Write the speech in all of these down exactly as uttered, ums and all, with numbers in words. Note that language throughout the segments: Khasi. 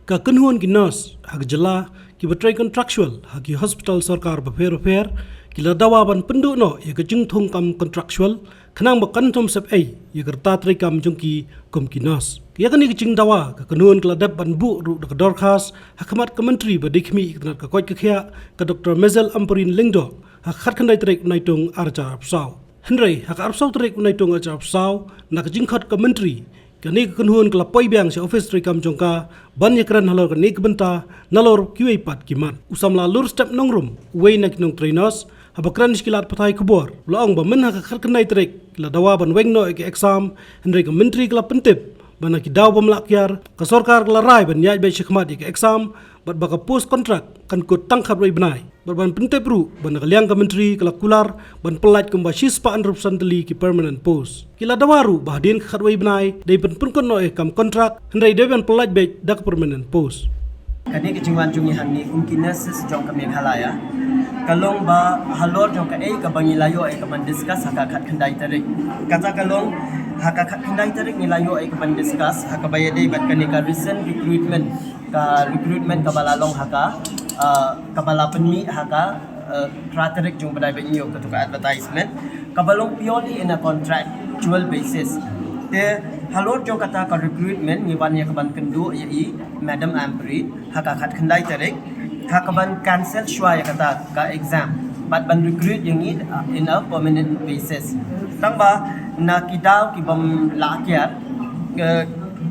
Ka kynhun ki nurse ha ka jylla kiba trei contractual ha ki hospital sorkar bapher bapher ki la dawa ban pynduh noh ïa ka jingthung kam contractual khnang ba kan ym sep ei ïa ka rta trei kam jong ki kum ki nurse. Ïa kane ka jingdawa ka kynhun ka la dep ban buh ruh da ka dorkhas ha khmat ka Myntri ba dei khmih ïa ka tnat ka koit ka khiah, ka Doctor Mazel Ampareen Lyngdoh, ha ka khatkhyndai tarik u Naitung arhajar arphew saw. Hynrei ha ka arphew saw tarik u Naitung arhajar arphew saw, na ka jingkhot ka Myntri, kane ka kynhun ka la poi biang sha ophis treikam jong ka ban ïakren halor kane ka bynta nalor kiwei pat ki mat. U samla Lurstep Nongrum, uwei na ki nongtrei nurse, haba kren sha ki lad pathai khubor, u la ong ba myn ha ka khatkhyndai tarik ki la dawa ban weng noh ïa ka exam, hynrei ka Myntri ka la pyntip ba na ki daw bym lah kiar, ka sorkar ka la rai ban ïaid beit sha khmat ïa ka exam, bad ba ka post contract kan kut tang khatwei bnai. Bad ban pyntip ruh ba na ka liang ka Myntri ka la kular ban pyllait kumba shispah hynriewphew san tylli ki permanent post. Ki la dawa ruh ba hadien ka khatwei bnai dei ban pynkut noh ïa ka kam contract, hynrei dei ban pyllait beit da ka permanent post. Kane ka jingwan jong ngi hangne kum ki nurses jong ka Meghalaya ka long ba halor jong kaei kaba ngi la ïoh ïa ka ban discuss ha ka khatkhyndai tarik. Kata ka long, ha ka khatkhyndai tarik ngi la ïoh ïa ka ban discuss ha kaba ïadei bad kane ka recent recruitment, ka recruitment kaba la long ha ka, uh, kaba la pynmih ha ka, uh, phra tarik jong u bnai ba hynñiew, kato ka advertisement kaba long purely in a contractual basis. Te halor jong kata ka recruitment ngi wan ïa ka ban kynduh ïa i Madam Ampareen ha ka khatkhyndai tarik ha ka ban cancel shuwa ïa kata ka exam bad ban recruit ïa ngi, uh, in a permanent basis. Tang ba na ki daw ki bym lah kiar, uh,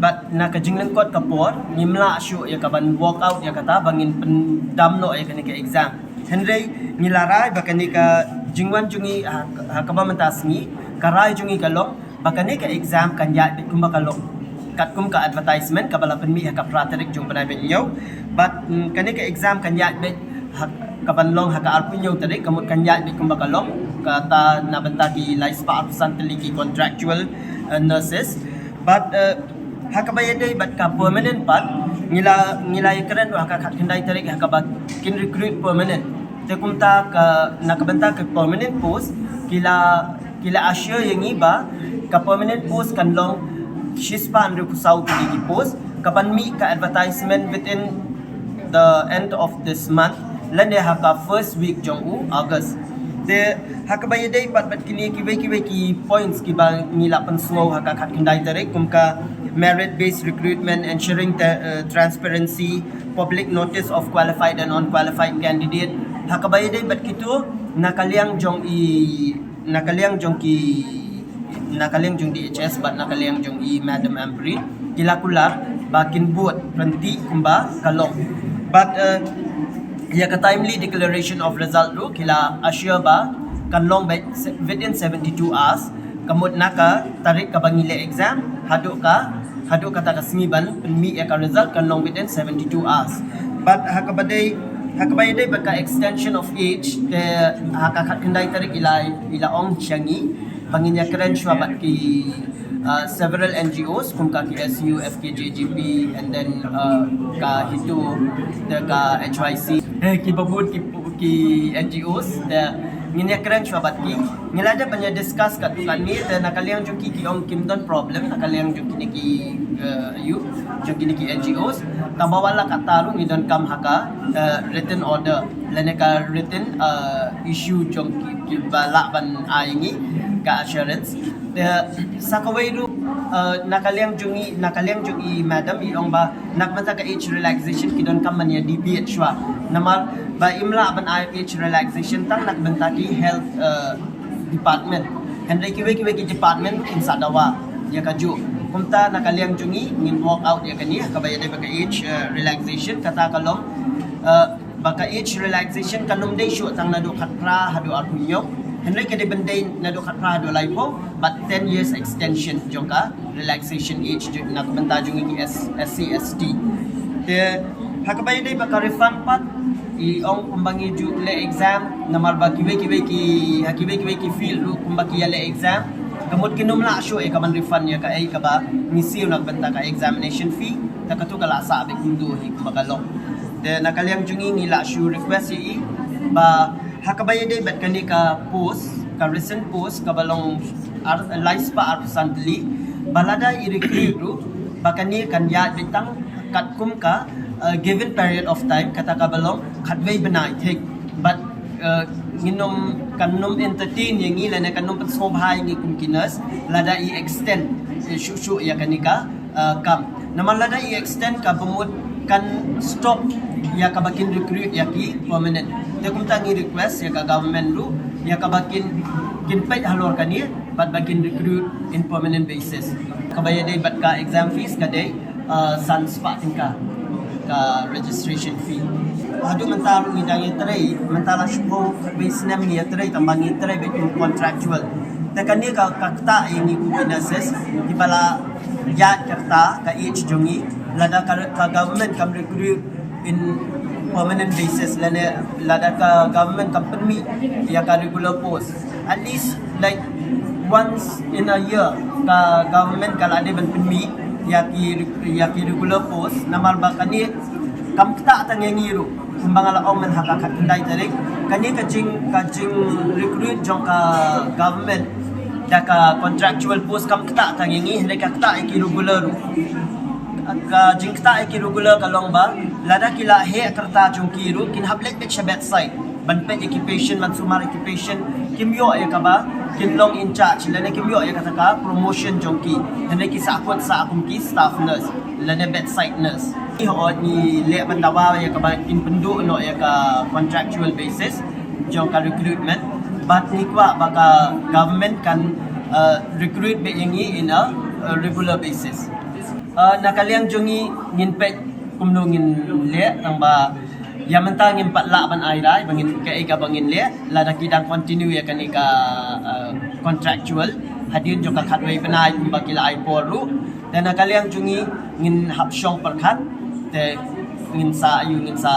bad na ka jinglyngkot ka por ngim lah shuh ïa ka ban walk out ïa kata ba ngin pyndam noh ïa kane ka exam. Hynrei ngi la rai ba kane ka jingwan jong ngi ha, ha kaba mynta sngi, ka rai jong ngi ka long ba kane ka exam kan ïaid beit kumba ka long, katkum ka advertisement kaba la pynmih ha ka phra tarik jong u bnai ba hynñiew. Bad, mm, kane ka exam kan ïaid beit ha ka ban long ha ka arphew hynñiew tarik, ka mut kan ïaid beit kumba ka long, kata na bynta ki laispah arphew san tylli ki contractual, uh, nurses. Bad, uh, ha kaba ïadei bad ka permanent pat, ngi la, ngi la ïakren ruh ha ka khatkhyndai tarik ha kaba kin recruit permanent. Te kumta ka, na ka bynta ka permanent post, ki la, ki la assure ïa ngi ba ka permanent post kan long shispah hynriewphew saw tylli ki post, ka ban mih ka advertisement within the end of this month, lane ha ka first week jong u August. Te ha kaba ïadei pat bad kine kiwei kiwei ki points kiba ngi la pynsngew ha ka khatkhyndai tarik, kum ka merit based recruitment, ensuring the, uh, transparency, public notice of qualified and unqualified candidate. Ha kaba ïadei bad kito, na ka liang jong i, na ka liang jong ki, na ka liang jong D H S bad na ka liang jong i Madam Ampareen, ki la kular ba kin bud ryntih kumba ka long. Bad, uh, ïa ka timely declaration of result ruh ki la assure ba kan long beit se-, within seventy-two hours, ka mut na ka tarik kaba ngi leh exam haduh ka, haduh kata ka sngi ban pynmih ïa ka result kan long within seventy-two hours. Bad ha kaba dei, ha kaba ïadei bad ka extension of age, te ha ka khatkhyndai tarik i la, i la ong sha ngi ba ngin ïakren shuwa bad ki, uh, several N G Os, kum ka K S U, F K J G P, and then, uh, ka HITO, te ka H Y C, eh, kiba bun ki, ki N G Os, te ngin ïakren shuwa bad ki. Ngi la dep ban ïa discuss katto katne, te na ka liang jong ki ki ong kim don problem na ka liang jong kine ki, eh, ïa u, jong kine ki N G Os. Tangba wat la katta ruh ngi donkam ha ka, eh, written order lane ka written, eh, issue jong ki, kiba lah ban ai ngi ka assurance. Te sa kawei ruh, eh, na ka liang jong i, na ka liang jong i Madam i ong ba na ka bynta ka age relaxation ki donkam ban ïa debate shuwa. Namar ba im lah ban ai age relaxation tang na ka bynta ki health, eh, department. Hynrei kiwei kiwei ki department kin sa dawa ïa kajuh. Kumta na ka liang jong ngi ngin walk out ïa kane ha kaba ïadei bad ka age, eh, relaxation, kata ka long, eh, ba ka age relaxation kan ym dei shuh tang naduh khatphra haduh arphew hynñiew. Hynrei ka dei ban dei naduh khatphra haduh laiphew bad ten years extension jong ka relaxation age jong, na ka bynta jong ngi ki S-, S C S T. Te ha kaba ïadei bad ka refund pat, i ong kumba ngi ju leh exam, namar ba kiwei kiwei ki, ha kiwei kiwei ki field ruh kumba ki ïa leh exam, ka mut kin ym lah shuh ïa ka ban refund ïa kaei kaba ngi siew na ka bynta ka examination fee. Te kato ka la sah beit kumto hi kumba ka long. Te na ka liang jong ngi ngi la shu request ïa i ba ha kaba ïadei bad kane ka post, ka recent post kaba long ar-, laispah arphew san tylli, ba lada i recruit ruh, ba kane kan ïaid beit tang katkum ka Uh, given period of time, kata ka ba long khatwei bnai thik, but uh, nginym, kan nym entertain ïa ngi lane kan nym pynsngewbha ïa ngi kum ki nurse lada i extend, eh, shuh shuh ïa kane ka uh, kam. Namar lada i extend ka bamut kan stop ïa ka ba kin recruit ïa ki permanent. Te kumta ngi request ïa ka government ruh ïa ka ba kin, kin peit halor kane bad ba kin recruit in permanent basis. Ka ba ïadei bad ka exam fees ka dei uh, san spah tyngka ka registration fee. Haduh mynta ruh ngi dang ïatrei, mynta la shiphew khatwei snem ngi ïatrei tang ba ngi ïatrei beit kum contractual. Te kane ka, ka ktah ïa ngi kum ki nurses kiba la ïaid ka rta ka age jong ngi, lada ka, ka government kam recruit in permanent basis lane lada ka government kam pynmih ïa ka regular post, at least like once in a year ka government ka la dei ban pynmih ïa ki, ïa ki regular post. Namar ba kane kam ktah tang ïa ngi ruh, kumba nga la ong mynha ka khatkhyndai tarik. Kane ka jing, ka jing recruit jong ka government da ka contractual post kam ktah tang ïa ngi, hynrei ka ktah ïa ki regular ruh. Ka jingktah ïa ki regular ka long ba lada ki la heh ka rta jong ki ruh kin hap leit beit sha bedside ban peit ïa ki patient, ban sumar ïa ki patient, kim ïoh ïa ka ba kin long in charge lane kim ïoh ïa kata ka promotion jong ki, hynrei ki sahkut sah kum ki staff nurse lane bedside nurse. Ngi hooid ngi leh ban dawa ïa ka ba kin pynduh noh ïa ka contractual basis jong ka recruitment, bad ngi kwah ba ka government kan uh, recruit beit ïa ngi in a uh, regular basis. Uh, na ka liang jong ngi ngin peit kumno ngin leh, tang ba ïa mynta ngim pat lah ban ai rai ba ngin, kaei ka ba ngin leh lada ki dang continue ïa kane ka uh, contractual hadien jong ka khatwei bnai kumba ki la ai por ruh. Te na ka liang jong ngi ngin hap shong pyrkhat, te ngin sa ïoh, ngin sa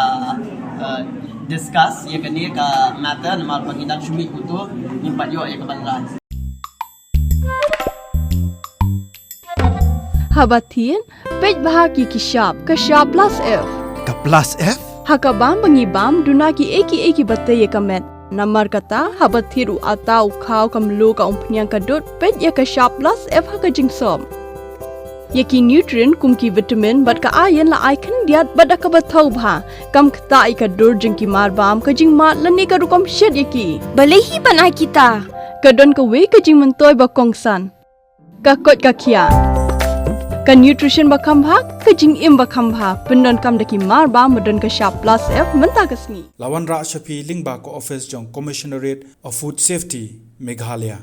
uh, discuss ïa kane ka matter, namar ba ngi dang shu mih kumto, ngim pat ïoh ïa ka ban rai. Haba thied, peit bha ki, ki shap, ka shap plus F. Ka plus F? Ha ka bam ba ngi bam, duna kiei kiei kiba tei ïa ka met. Namar kata, haba thied u atta, u khaw, ka mluh, ka umphniang, ka dud, peit ïa ka shap plus F ha ka jingsop. Ïa ki nutrient kum ki vitamin bad ka iron la ai khyndiat bad da kaba thaw bha. Kam ktah ïa ka dur jong ki marbam, ka jingmad lane ka rukom shet ïa ki. Balei hi ban ai kita? Ka don kawei ka jingmyntoi ba kongsan. Ka koit ka khiah. Ka nutrition ba kham bha, ka jingim ba kham bha. Pyndonkam da ki marbam ba don ka shap plus F mynta ka sngi. La wanrah sha phi lyngba ka office jong Commissionerate of Food Safety, Meghalaya.